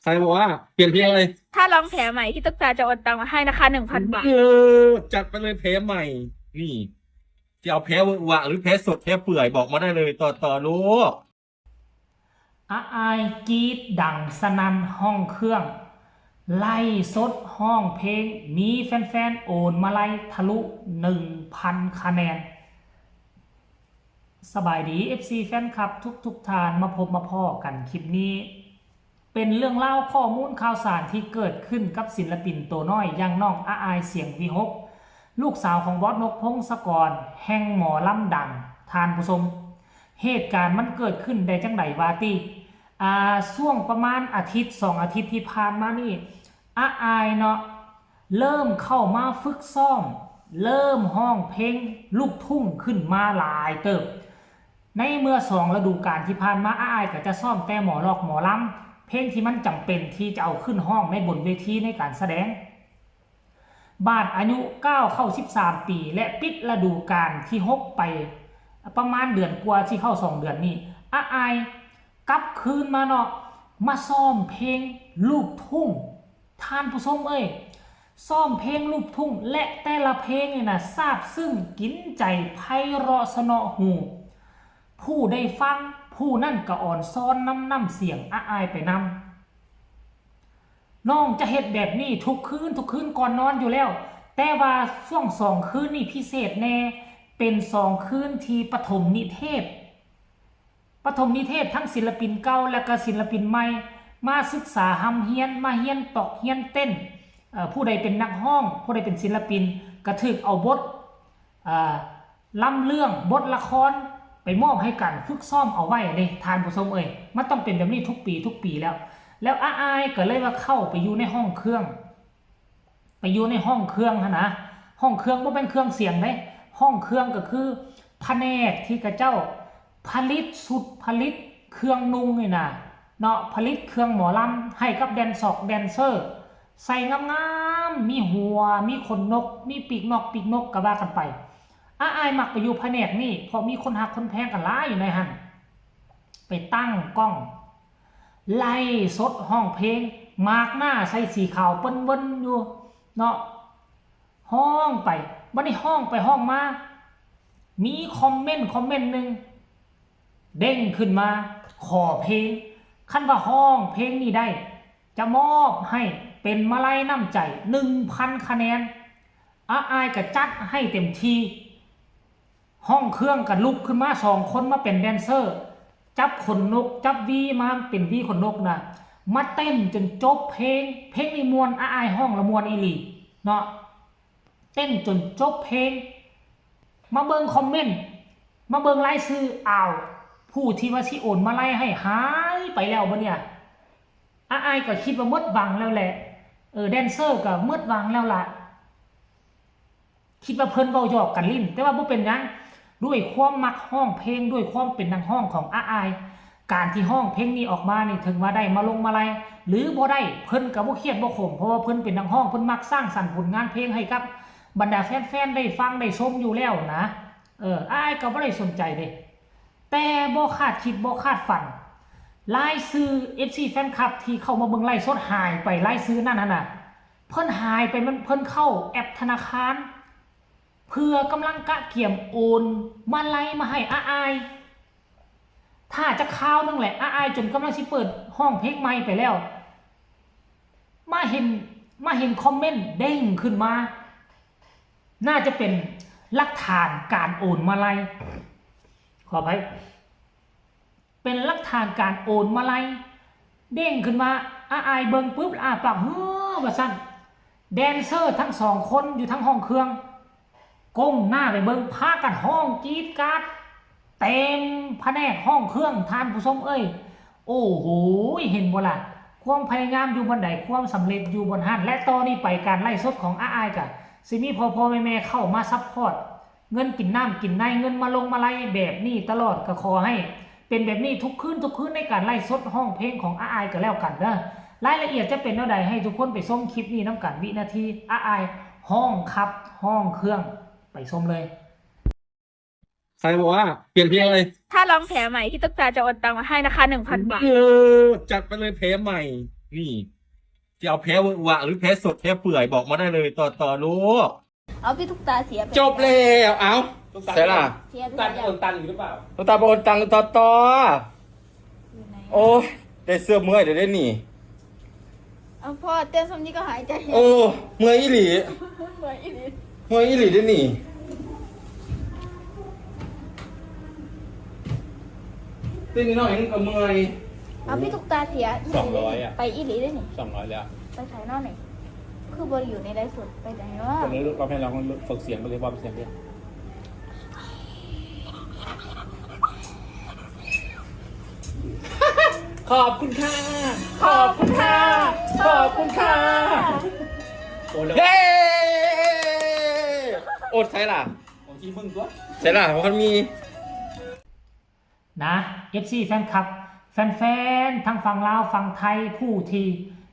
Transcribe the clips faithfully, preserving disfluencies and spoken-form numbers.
รบอกว่าเปลี่ยนเพลงเลย ถ้าร้องแผลใหม่พี่ตุ๊กตาจะโอนตังค์มาให้นะคะหนึ่งพันบาท เออ จัดไปเลยแผลใหม่ นี่ จะเอาแผลเวอะหวะหรือแผลสดแผลเปื่อยบอกมาได้เลย ต่อต่อลูก อาอายกรีดดังสนั่นห้องเครื่อง ไลฟ์สดฮ้องเพลง มีแฟนๆ โอนมาลัยทะลุ หนึ่งพัน คะแนน สบายดี เอฟซี แฟนคลับทุกๆท่าน มาพบมาพ้อกันคลิปนี้ เป็นเรื่องราวข้อมูลข่าวสารที่เกิดขึ้นกับศิลปินตัวน้อยอย่างน้องอาอายเสียงวิหก ลูกสาวของบอสนกพงศกร แห่งหมอลำดัง ท่านผู้ชม เหตุการณ์มันเกิดขึ้นได้จังใดวาติ อ่า ช่วงประมาณอาทิตย์สองอาทิตย์ที่ผ่านมานี่ อาอายเนาะ เริ่มเข้ามาฝึกซ้อม เริ่มฮ้องเพลงลูกทุ่งขึ้นมาหลายเติบ ในเมื่อสองฤดูกาลที่ผ่านมา อาอายก็จะซ้อมแต่หมอลอกหมอลำ เพลงที่มันจำเป็นที่จะเอาขึ้นฮ้องในบนเวทีในการแสดง บาดอายุก้าวเข้า สิบสาม ปี และปิดฤดูกาลที่หกไป ประมาณเดือนกว่าสิเข้าสองเดือนนี้ อาอายกลับคืนมาเนาะ มาซ้อมเพลงลูกทุ่ง ท่านผู้ชมเอ้ย ซ้อมเพลงลูกทุ่ง และแต่ละเพลงนี่นะซาบซึ้งกินใจ ไพเราะเสนาะหู ผู้ได้ฟัง ผู้นั่นก็อ่อนซ้อนนำน้ำเสียงอาอายไปนำ น้องจะเฮ็ดแบบนี้ทุกคืนทุกคืนก่อนนอนอยู่แล้ว แต่ว่าช่วงสองคืนนี่พิเศษแน่ เป็นสองคืนที่ปฐมนิเทศ ปฐมนิเทศทั้งศิลปินเก่าและก็ศิลปินใหม่ มาศึกษาฮ่ำเฮียน มาเฮียนตอกเฮียนเต้น เอ่อ ผู้ใดเป็นนักฮ้อง ผู้ใดเป็นศิลปิน ก็ถืกเอาบท อ่า ลำเรื่องบทละครไปมอบให้กัน ฝึกซ้อมเอาไว้เด้ ท่านผู้ชมเอ้ย มันต้องเป็นแบบนี้ทุกปีทุกปีแล้ว แล้วอาอายก็เลยว่าเข้าไปอยู่ในห้องเครื่อง ไปอยู่ในห้องเครื่องหั้นนะ ห้องเครื่องบ่แม่นเครื่องเสียงเด้ ห้องเครื่องก็คือแผนกที่เขาเจ้าผลิตชุดผลิตเครื่องนุ่งนี่นะ เนาะ ผลิตเครื่องหมอลำให้กับแดนซอกแดนเซอร์ ใส่งามๆ มีหัว มีขนนก มีปีกนก ปีกนกก็ว่ากันไป อาอายมักไปอยู่แผนกนี่ เพราะมีคนฮักคนแพงกันหลายอยู่ในหั่น ไปตั้งกล้อง ไลฟ์สดฮ้องเพลง มากหน้าใส่สีขาวเปิ้นเวิ้นอยู่ เนาะ ฮ้องไป บัดนี้ฮ้องไปฮ้องมา มีคอมเมนต์คอมเมนต์หนึ่ง เด้งขึ้นมา ขอเพลง คันว่าฮ้องเพลงนี้ได้ จะมอบให้เป็นมาลัยน้ำใจ หนึ่งพัน คะแนน อาอายก็จัดให้เต็มที่ ห้องเครื่องก็ลุกขึ้นมาสองคนมาเป็นแดนเซอร์ จับขนนก จับวีมาเป็นวีขนนกนะ มาเต้นจนจบเพลง เพลงนี้ม่วน อาอายฮ้องละม่วนอีหลี เนาะ เต้นจนจบเพลง มาเบิ่งคอมเมนต์ มาเบิ่งรายชื่อ อ้าว ผู้ที่ว่าสิโอนมาลัยให้หายไปแล้วบ่เนี่ย อาอายก็คิดว่าหมดหวังแล้วแหละ เออ แดนเซอร์ก็หมดหวังแล้วล่ะ คิดว่าเพิ่นเว้าหยอกกันเล่น แต่ว่าบ่เป็นหยัง ด้วยความมักฮ้องเพลง ด้วยความเป็นนักฮ้องของอาอาย การที่ฮ้องเพลงนี้ออกมานี่ ถึงว่าได้มาลงมาลัย หรือบ่ได้ เพิ่นก็บ่เครียดบ่ขม เพราะว่าเพิ่นเป็นนักฮ้อง เพิ่นมักสร้างสรรค์ผลงานเพลงให้กับบรรดาแฟนๆ ได้ฟังได้ชมอยู่แล้วนะ เออ อาอายก็บ่ได้สนใจเด้ แต่บ่คาดคิดบ่คาดฝัน รายชื่อ เอฟซี แฟนคลับที่เข้ามาเบิ่งไลฟ์สดหายไป รายชื่อนั่นหั่นน่ะ เพิ่นหายไป มัน เพิ่นเข้าแอปธนาคาร เพื่อกำลังกะเกียมโอนมาลัยมาให้อาอาย ถ้าจะคราวหนึงแหละ อาอายจนกำลังสิเปิดฮ้องเพลงใหม่ไปแล้ว มาเห็น มาเห็นคอมเมนต์เด้งขึ้นมา น่าจะเป็นหลักฐานการโอนมาลัย ขออภัย เป็นหลักฐานการโอนมาลัย เด้งขึ้นมา อาอายเบิ่งปุ๊บ อ้าปาก เฮ้อ ว่าซั่น แดนเซอร์ทั้งสองคนอยู่ทั้งห้องเครื่อง ก้มหน้าไปเบิ่ง พากันฮ้องกรี๊ดกราด เต็มแผนกห้องเครื่อง ท่านผู้ชมเอ้ย โอ้โห เห็นบ่ล่ะ ความพยายามอยู่บ่อนใด ความสำเร็จอยู่บ่อนหั้น และต่อนี้ไปการไลฟ์สดของอาอายก็สิมีพ่อๆ แม่ๆ เข้ามาซัพพอร์ต เงินกินน้ำกินใน เงินมาลงมาลัยแบบนี้ตลอด ก็ขอให้เป็นแบบนี้ทุกคืนทุกคืนในการไลฟ์สดฮ้องเพลงของอาอายก็แล้วกันเด้อ รายละเอียดจะเป็นแนวใด ให้ทุกคนไปชมคลิปนี้นำกัน วินาทีอาอายฮ้องขับฮ้องเครื่อง ไปชมเลย ใครบอกว่าเปลี่ยนเพลงเลย ถ้าร้องแผลใหม่พี่ตุ๊กตาจะโอนตังค์มาให้นะคะหนึ่งพันบาท เออ จัดไปเลยแผลใหม่ นี่ จะเอาแพ้เวอะหวะหรือแพ้สดแพ้เปื่อยบอกมาได้เลย ต่อต่อลูก เอาพี่ตุ๊กตาเสียไป จบแล้วเอา ตุ๊กตา ใส่ล่ะ เสียไป ตัน แล้ว โอนตันอยู่หรือเปล่า ตุ๊กตาไปโอนตังค์ต่อต่อ อยู่ไหน โอ้ยได้เสื้อเมื่อยเดี๋ยวได้หนี เอาพ่อเต้นซ้ำนี้ก็หายใจ โอ้เมื่อยอีหลี เมื่อยอีหลี เมื่อยอีหลีได้หนีเต้นนิดหน่อยนึงก็เมื่อย เอาพี่ตุ๊กตาเสีย สองร้อยอะ ไปอีหลีได้นี่ สองร้อยแล้ว ไปถ่ายนอกไหนคือบริอยู่ในไลฟ์สดไปไหนวะ ตรงนี้เราให้เราฝึกเสียงไปเลยว่าเป็นเสียงเดียว ขอบคุณค่ะ ขอบคุณค่ะ ขอบคุณค่ะ โอ้แล้ว เย้อดใส่ล่ะ ของที่มึงตัว ใส่ล่ะเพราะมันมี นะ เอฟซี แฟนคลับ แฟนๆ ทั้งฝั่งลาวฝั่งไทยผู้ที่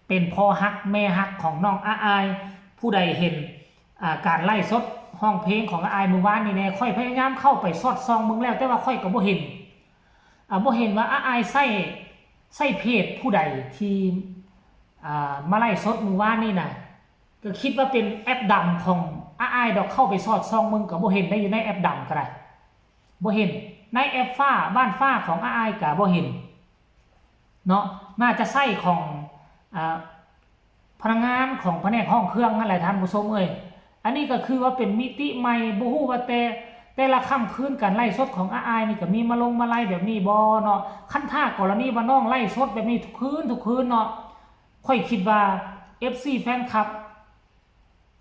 เป็นพ่อฮักแม่ฮักของน้องอาอาย ผู้ใดเห็นอ่าการไลฟ์สดฮ้องเพลงของอาอายมื้อวานนี้แน่ ค่อยพยายามเข้าไปสอดส่องเบิ่งแล้ว แต่ว่าค่อยก็บ่เห็นอ่าบ่เห็นว่าอาอายใช้ใช้เพจผู้ใดที่อ่ามาไลฟ์สดมื้อวานนี้นะ ก็คิดว่าเป็นแอปดำของอาอายดอก เข้าไปสอดส่องเบิ่งก็บ่เห็นได้ อยู่ในแอปดำก็ได้ บ่เห็นในแอปฟ้าบ้านฟ้าของอาอายก็บ่เห็นเนาะ น่าจะใช้ของอ่าพนักงานของแผนกห้องเครื่องนั่นแหละท่านผู้ชมเอ้ย อันนี้ก็คือว่าเป็นมิติใหม่ บ่ฮู้ว่าแต่แต่ละค่ำคืนการไลฟ์สดของอาอายนี่ก็มีมาลงมาไลฟ์แบบนี้บ่เนาะ คันถ้ากรณีว่าน้องไลฟ์สดแบบนี้ทุกคืนทุกคืนเนาะ ข้อยคิดว่า เอฟซี แฟนคลับ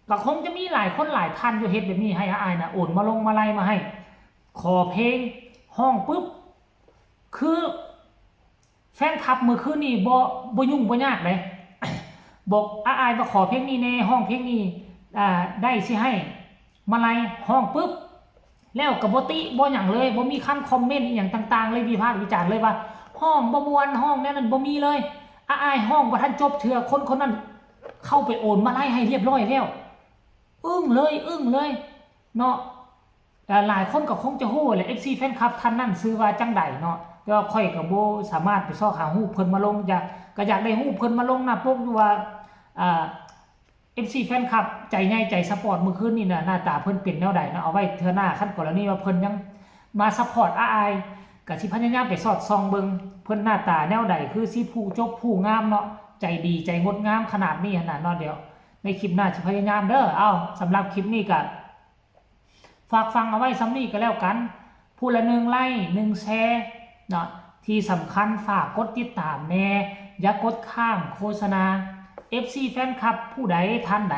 ก็คงจะมีหลายคนหลายท่านอยู่เฮ็ดแบบนี้ให้อาอายนะ โอนมาลงมาไลน์มาให้ ขอเพลงฮ้องปุ๊บ คือ แฟนคลับมื้อคืนนี้บ่บ่ยุ่งบ่ยากเลย บอกอาอายว่าขอเพลงนี้แน่ ฮ้องเพลงนี้อ่าได้สิให้มาไลน์ฮ้องปุ๊บ แล้วก็บ่ติบ่หยังเลย บ่มีคำคอมเมนต์อีหยังต่างๆ เลยวิพากษ์วิจารณ์เลยว่าฮ้องบ่ม่วนฮ้องแนวนั้นบ่มีเลย อาอายฮ้องบ่ทันจบเทื่อ คนคนนั้นเข้าไปโอนมาไลน์ให้เรียบร้อยแล้ว อึ้งเลยอึ้งเลยเนาะ แต่หลายคนก็คงจะฮู้แหละ เอฟซี แฟนคลับท่านนั้นชื่อว่าจั่งใดเนาะ แต่ว่าข้อยก็บ่สามารถไปซอกหารูปเพิ่นมาลง อยากก็อยากได้รูปเพิ่นมาลงหน้าปกอยู่ว่าอ่า เอฟซี แฟนคลับใจใหญ่ใจสปอร์ตมื้อคืนนี้น่ะ หน้าตาเพิ่นเป็นแนวใดเนาะ เอาไว้เทื่อหน้า คันกรณีว่าเพิ่นยังมาสปอร์ตอาอาย ก็สิพยายามไปสอดส่องเบิ่ง เพิ่นหน้าตาแนวใด คือสิผู้จบผู้งามเนาะ ใจดีใจงดงามขนาดนี้หั่นน่ะเนาะ เดี๋ยวในคลิปหน้าสิพยายามเด้อ เอ้า สำหรับคลิปนี้ก็ฝากฟังเอาไว้ส่ำนี้ก็แล้วกัน ผู้ละหนึ่งไลค์ หนึ่งแชร์เนาะ ที่สำคัญฝากกดติดตามแน่ อย่ากดข้ามโฆษณา เอฟซี แฟนคลับ ผู้ใดท่านใด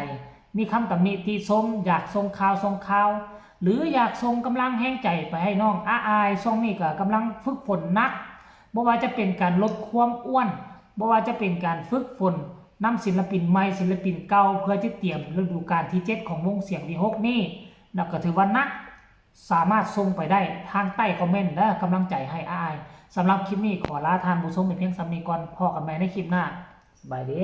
มีคำตำหนิติชม อยากส่งข่าวส่งข่าว หรืออยากส่งกำลังแฮงใจไปให้น้องอาอาย ช่วงนี้ก็กำลังฝึกฝนหนัก บ่ว่าจะเป็นการลดความอ้วน บ่ว่าจะเป็นการฝึกฝนนำศิลปินใหม่ศิลปินเก่า เพื่อจะเตรียมฤดูกาลที่เจ็ดของวงเสียงวิหกนี้ แล้วก็ถือว่าหนัก สามารถส่งไปได้ทางใต้คอมเมนต์เด้อ กำลังใจให้อาอาย สำหรับคลิปนี้ขอลาท่านผู้ชมไปเพียงส่ำนี้ก่อน พ้อกันใหม่ในคลิปหน้า สบายดี